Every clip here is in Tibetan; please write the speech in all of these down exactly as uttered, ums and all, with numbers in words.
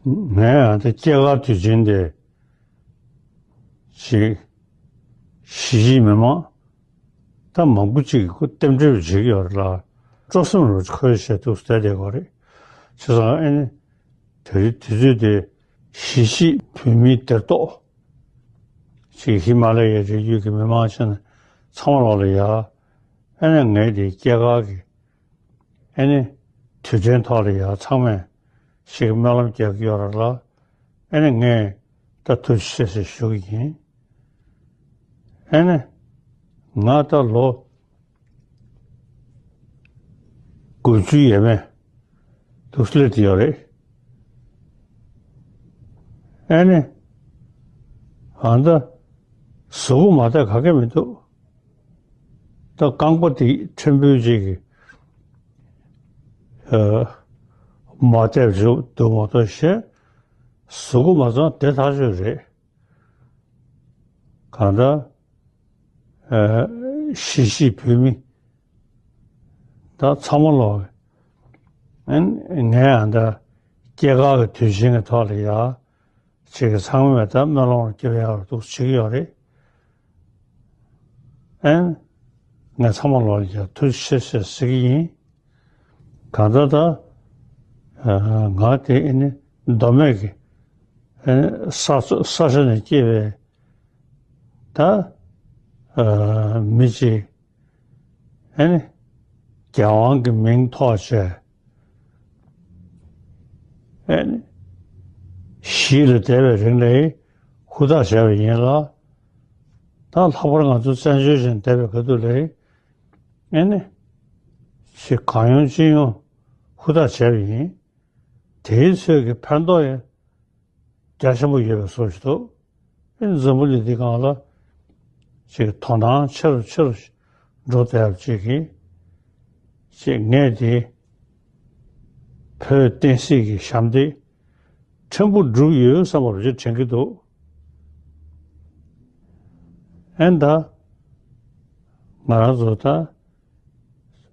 ངས་ཨ་ད་སྐྱེས་སྐར་དུས་ཆེན་དེ་ཅིག་གཞིས་བྱེས་མི་མང་ད་མང་པོ་ཅིག་གིས་ཁོ་རྟེན་འབྲེལ་བྱེད་ཀྱི་ཡོད་རེད་ལ། སྤྲོ་སེམས་རུ་འཁོལ་བྱས་འདུག་བསྡད་བསྡད་ཀྱི་རེད། བྱས་ཙང་ཨ་ནི་དེ་རིང་དུས་ཚོད་དེ་གཞིས་བྱེས་བོད་མིའི་སྡེར་གཏོགས་ཅིག་ཧི་མ་ལ་ཡའི་རི་རྒྱུད་ཀྱི་མི་མང་ཆེ་ན་ཚང་མ་ལོག་ལ་ཡ། ཨ་ནི་ངས་དེ་སྐྱེས་སྐར་གྱི་ཨ་ནི་དུས་དྲན་ཐོག་ལ་ཡ་ཚང་མས་ཞིག་སྨོན་ལམ་རྒྱག་གི་ཡོད་རེད་ལ། ཨ་ནི་ངས་ད་ཐུགས་རྗེ་ཆེ་ཟེར་ཞུ་གི་ཡིན། ཨ་ནི་ང་ད་ལོ་དགུ་བཅུ་ཡས་མས་འདུག་སླེབས་ཡོད་རེད། ཨ་ནི་ཨ་ད་གཟུགས་པོ་མ་བདེ་ག་གེ་མི་འདུག་ད་རྐང་པ་དེ་ཕྲན་བུ་ཅིག་གིས་ཨ་མ་བདེ་བ་འདུག་མ་གཏོགས་གཞན་གཟུགས་པོ་མ་ཚང་བདེ་ཐག་ཆོད་རེད། གང་ལྟར་ཨ་གཞིས་བྱེས་བོད་མི་ད་ཚང་མ་ལོག་ཨ་ནི་ངས་ཨ་ད་སྐྱེས་སྐར་གྱི་དུས་ཆེན་གྱི་ཐོག་ལ་ཡ། ཅིག་གིས་ཚང་མས་ད་སྨོན་ལམ་སྐྱབས་ཡག་འདུག་བྱེད་ཀྱི་ཡོད་རེད། ཨན། ངས་ཚང་མ་ལོག་ལ་ཡ་ཐུགས་རྗེ་ཆེ་ཟེར་ཟེར་གྱི་ཡིན། གང་ལྟར་ད་ང་དེ་ཨ་ནི་མདོ་སྨད་ཀྱི་ཨ་ནི་ས་ས་ཆ་ནས་སྐྱེས་པའི་ད་མི་ཅིག་ཨ་ནི་རྒྱལ་དབང་གི་མིང་ཐོགས་བྱས་ཨ་ནི་གཞིས་ལ་བསྡད་པའི་རིང་ལ་ཧུར་ཐག་བྱས་པ་ཡིན་ལ། ད་ལྷག་པར་ང་ཚོ་བཙན་བྱོལ་ཅན་བསྡད་པའི་ཁ་ཐུག་ལ་ཨ་ནི་ཞིག་གང་ཡོང་ཅི་ཡོང་ཧུར་ཐག་བྱས་པ་ཡིན། དེའི་ཚོད་ཀྱི་ཕན་ཐོགས་ཡང་རྒྱ་ཆེན་པོ་ཡོད་པའི་བཟོ་ཞིག་འདུག་ཨེ་འཛམ་བུ་གླིང་འདི་སྒང་ལ་ཅིག་དོ་སྣང་ཆེ་རུ་ཆེ་རུ་འགྲོ་བསྡད་ཡག་ཅིག་གིས་ཅིག་ངས་དེ་བོད་བསྟན་སྲིད་ཀྱི་ཞབས་འདེགས་ཕྲན་བུ་བསྒྲུབས་ཡོད་བསམ་པ་ཅིག་དྲན་གྱི་འདུག་ཨེ་ད་ང་རང་ཚོ་ད་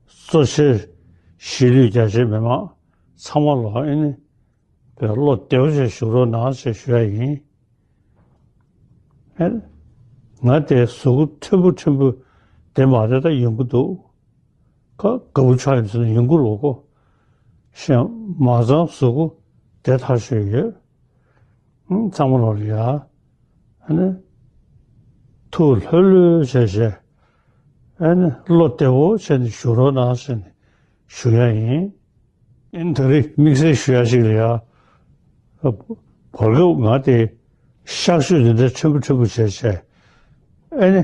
གཙོ་ཆེར་གཞིས་ལུས་རྒྱ་ཆེའི་མི་མང་ཚང་མ་ལ་ཨེ་ནི་པའི་བློ་བདེ་པོ་བྱས་བཞུགས་རོགས་གནང་ཞེས་ཞུ་ཡ་ཡིན། ཨེ། ང་དེ་གཟུགས་པོ་ཕྲན་བུ་ཕྲན་བུ་བདེ་མ་བདེ་ད་ཡོང་གི་འདུག་ཁ་དགའ་པོ་ཆགས་ཡིན་ཟེར་ན་ཡོང་གི་རེད་གོ། གཞན་མ་ཚང་གཟུགས་པོ་བདེ་ཐག་ཆོད་ཡོད། ཨང་། ཚང་མ་ལོག་ལ་ཡ། ཨ་ནི། ཐུགས་ལྷོད་ལྷོད་བྱས་བྱས། ཨ་ནི་བློ་བདེ་པོ་བྱས་ནས་བཞུགས་རོགས་གནང་ཟེར་ནས་ཞུ་ཡ་ཡིན། ཨིན། ད་རེས་དམིགས་བསལ་ཞུ་ཡ་ཞིག་ལ་ཡ། བར་སྐབས་ང་དེ་གཤག་བཅོས་འདི་འདྲ་ཕྲན་བུ་ཕྲན་བུ་བྱས་བྱས། ཨ་ནི་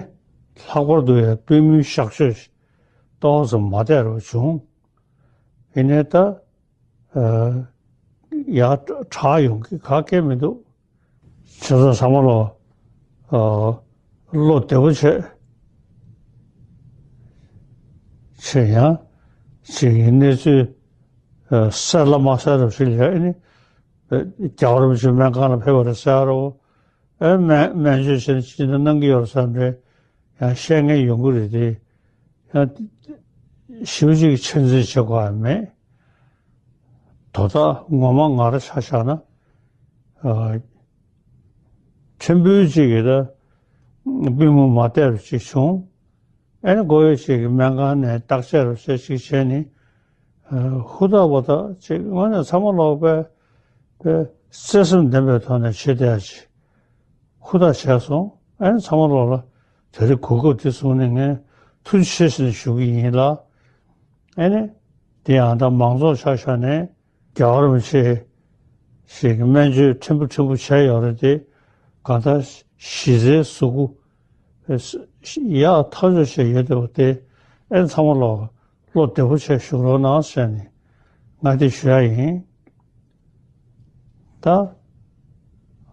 ལྷག་པར་དུ་ཡ་པུས་མོའི་གཤག་བཅོས་ཏོག་ཙམ་མ་བདེ་རུ་བྱུང་། ཡིན་ནའི་ད་ཡ་དྲག་ཡོང་གི་ག་གེ་མི་འདུག་བྱས་ཙང་ཚང་མ་ལོག་ཨ་བློ་བདེ་པོ་བྱས། བྱས་ཡང་ཅིག་གི་གནས་ཚུལ་ཨ་གསལ་ལ་མ་གསལ་རབས་ཤིག་ལ་ཨ་ནི་རྒྱལ་བ་རིན་པོ་ཆེ་སྨན་ཁང་ལ་ཕེབས་པ་རེད་ཟེར་རོ། ཨ་སྨན་སྨན་བཅོས་བྱས་ནས་ཅི་འདྲ་གནང་གི་ཡོད་རེད་ཟེར་འདྲ་ཡང་བཤད་མཁན་ཡོང་གི་རེད་དེ། ཡང་ཞེ་པོ་ཅིག་ཆེད་འཛིན་བྱེད་དགོས་ཡ་མེད། དོ་བདག་ངོ་མ་ང་རང་ཆ་བཞག་ན། ཨ་ཕྲན་བུ་ཅིག་གིས་ད་པུས་མོ་མ་བདེ་བ་ཅིག་བྱུང་། ཨ་ནི་མགོ་ཡོད་ཅིག་གིས་སྨན་ཁང་ནས་བརྟག་དཔྱད་རོགས་བྱེད་ཅིག་བྱས་ནས། ཨ་ཧུར་ཐག་པ་ཐག་ཅིག་དངོས་གནས་ཚང་མ་ལོག་པའི་པའི་བརྩེ་སེམས་ལྡན་པའི་ཐོག་ནས་བྱེད་བསྡད་ཡ་ཅིག་ཧུར་ཐག་བྱས་སོང་། ཨ་ནི་ཚང་མ་ལོག་ལ་དེ་རིང་གོ་སྐབས་དེ་བཟུང་ནས་ངས་ཐུགས་རྗེ་ཆེ་ཟེར་ནས་ཞུ་གི་ཡིན་ལ། ཨ་ནི་དེ་ཡང་ད་མང་ཚོགས་ཆ་བཞག་ནས་རྒྱལ་བ་རིན་པོ་ཆེ་ཞིག་གི་སྨན་བཅོས་ཕྲན་བུ་ཕྲན་བུ་བྱས་ཡོད་རེད་དེ། གང་ལྟར་གཞི་རྩའི་གཟུགས་པོ་ཡག་ཐག་ཆོད་བྱས་ཡོད་བསྡད་པ་དེ་ཨ་ནི་ཚང་མ་ལོག་བློ་བདེ་པོ་བྱས་བཞུགས་རོགས་གནང་ཟེར་ནས་ང་དེ་ཞུ་ཡ་ཡིན། ད་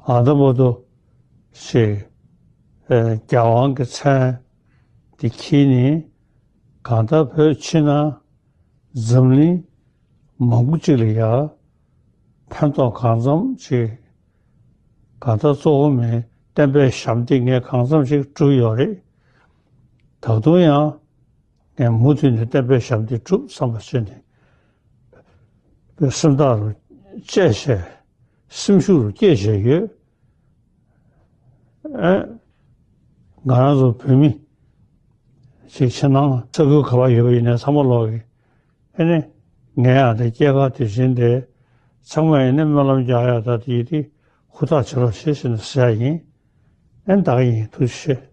ཨ་ད་བར་དུ་ཞིག་ཨེ་རྒྱལ་དབང་གི་མཚན་དེ་འཁྱེར་ནས་གང་ལྟར་བོད་ཕྱི་ནང་འཛམ་གླིང་མང་པོ་ཅིག་ལ་ཡ་ཕན་ཐོགས་གང་འཚམ་ཅིག་གང་ལྟར་གཙོ་བོ་མིན་བསྟན་པའི་ཞབས་འདེགས་ངས་གང་འཚམ་ཅིག་བསྒྲུབས་ཡོད་རེད། ད་དུང་ཡང་ངས་མུ་མཐུད་ནས་བསྟན་པའི་ཞབས་འདེགས་བསྒྲུབ་བསམ་པ་བྱས་ནས་སེམས་ཐག་རུ་བཅད་བྱས། སེམས་ཤུགས་རུ་སྐྱེད་བྱས་ཡོད། ཨེ། ང་རང་ཚོ་བོད་མི་ཅིག་ཕྱི་ནང་ས་ཁུལ་ག་པར་ཡོད་པ་ཡིན་ནའི་ཚང་མ་ལོག་གི། ཨེ་ནི། ངའི་ཨ་ད་སྐྱེས་སྐར་དུས་ཆེན་དེ་ཚང་མ་ཡིན་ནི་སྨོན་ལམ་རྒྱག་ཡ་ད་དེ་ཡིན་དེ་ཧུར་ཐག་བྱེད་རོགས་བྱེད་ཟེར་ནས་ཟེར་ཡ་ཡིན། ཨེ་ནི་ད་ག་ཡིན། ཐུགས་རྗེ་ཆེ།